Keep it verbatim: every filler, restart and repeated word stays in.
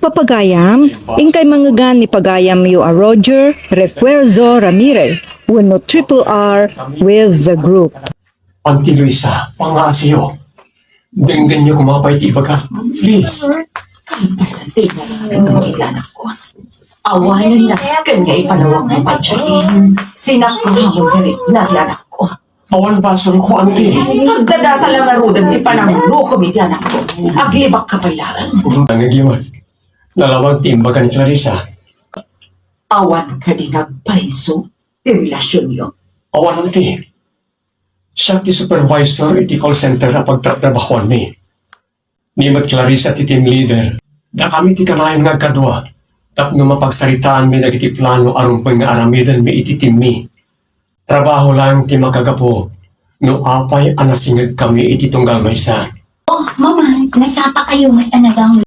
Papagayam, inkay mangngegan ni pagayamyo a Roger Refuerzo Ramirez wenno Triple R with the group. Auntie Luisa, pangngaasiyo. Denggenyo koma pay ti ibaga. Please. Kalpasan ti ibaga iti anakko. Awan nasken nga ipanawag mo pay daydi. Sinak nga hamon nga rikna ti anakko. Awan basol ko, Auntie. Agdadata la ngaruden ti pananglukom iti anakko. Aglibak ka pay laeng. Nangagyaman. Nalawag ti imbaga ni Clarissa. Awan kadi nga agpariso ti relasionyo? Awan, Auntie. Siak ti supervisor iti call center a pagtratrabahoanmi. Ni met Clarissa ti team leader. Dakami ti kanayon nga agkadua tapno mapagsaritaanmi dagiti plano a rumbeng nga aramidenmi iti teammi. Trabaho laeng ti makagapu no apay a nasingegkami iti tunggal maysa. Oh, Mama, nasapa kayo met a nabangon.